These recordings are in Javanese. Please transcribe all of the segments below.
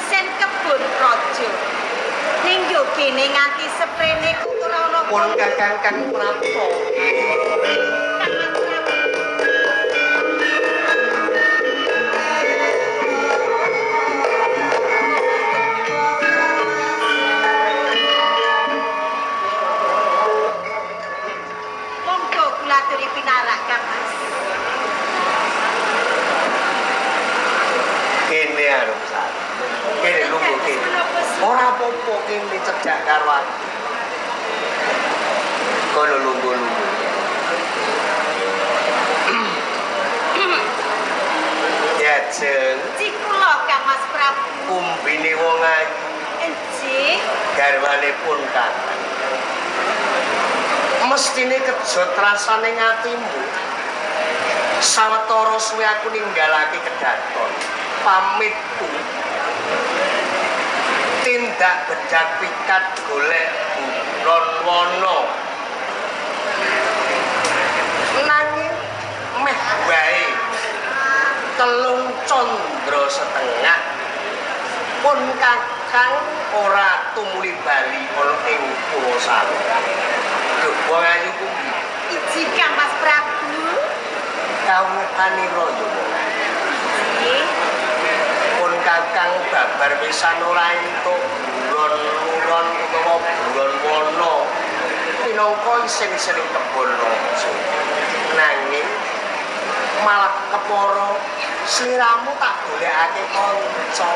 isen kebun praja. Ning yo kene nganti seprene kok ora ana Pun Kakang kang prapta. Kang Mas Prabu. Monggo kula aturi pinarak Kang Mas. Kene Arumsari. Kene lungguh kene. Ora apa-apa kene cedhak karo aku. Kono lungguh-lungguh. Ya jeng, Cikula Kang Mas Prabu. Kumbine wong ayu Enjih. Garwane pun kakang. Mestine kejot rasane atimu. Sawetara suwe aku ninggalake kedaton. Pamitku tindak bedak pikat golek buron wana. Nanging meh wae 3,5 candra pun kakang ora tumuli bali ana ing Purwosari. Duh, wong ayu kuwi Iji Kang Mas Prabu. Kawuhanira ya wong ayu. Nggih. Pun kakang babar pisan ora entuk buron-buron utawa buron wana minangka isin-isin kebon raja. Nanging malah kepara sliramu tak golekake kanca.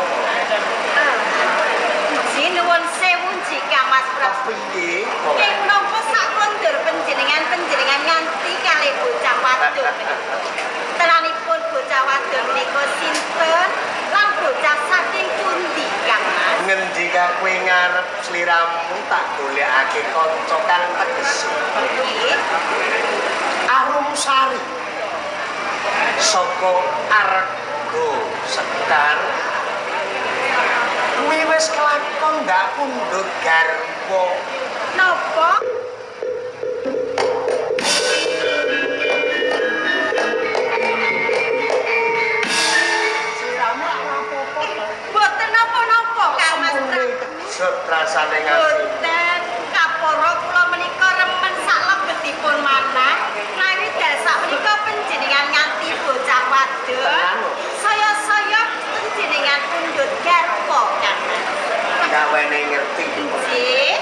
Iji nuwun sewu nji Kang Mas Prabu. Kepiye? Ing menapa sak kondur panjenengan-panjenengan nganti kalih bocah wadon menika. Tenanipun bocah wadon menika sinten lan bocah saking pundi Kang Mas? Ngendika kowe ngarep sliramu tak golekake kanca kang tegese Nggih. Arumsari saka Arga Sekar kuwi wis kelakon ndak pundhut garwa. Napa? Sliramu ora apa-apa. Boten napa-napa Kang Mas Semune Prabu. Kejot rasane ngati. Boten kapara kula menika remen sak lebetipun manah. Nawi dasak menika panjenengan nganti bocah wadon. Tenan lho. Saya-saya panjenengan pundhut garwa Kang Mas. Gawene ngerti. Nggih.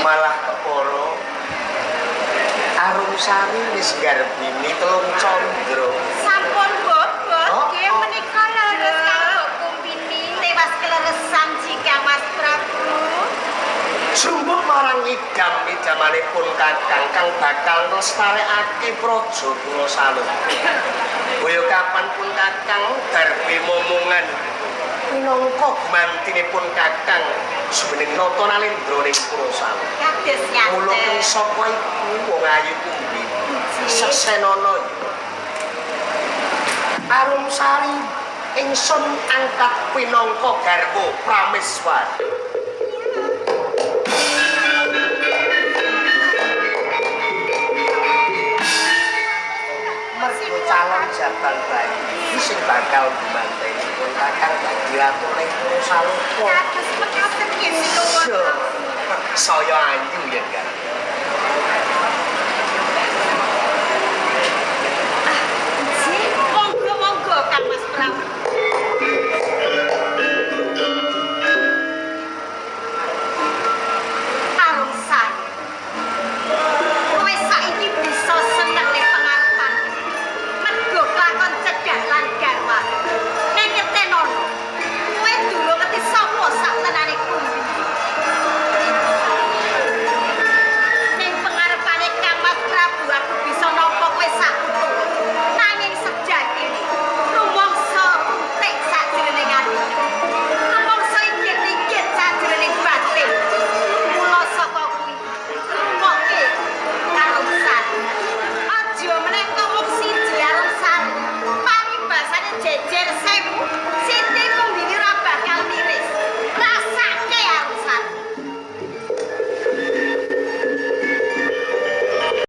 Malah kepara Arumsari wis garbini 3 candra. Sampun bobot Oh, nggih oh. menika leres kanggo Kumpini tewas keleresan jika Mas Prabu. Jumbuh marang idam idamanipun kakang kang bakal nglestarekake praja Purwasaluk. Boyo kapan pun kakang darbe momongan minangka gumantinipun kakang sumening nata nalendra ning Purwasaluk. Kados Mula ngaten. saka iku wong ayu kuwi Nggih. Seksenono Arumsari ingsun angkat pinangka garwa Prameswari. Mergo calon jabal bayi iki sing bakal gumanteni pun kakang dadi ratu ning Purwasalaka. Kados mekaten nggih sinuwun. Saya ayu ya kan.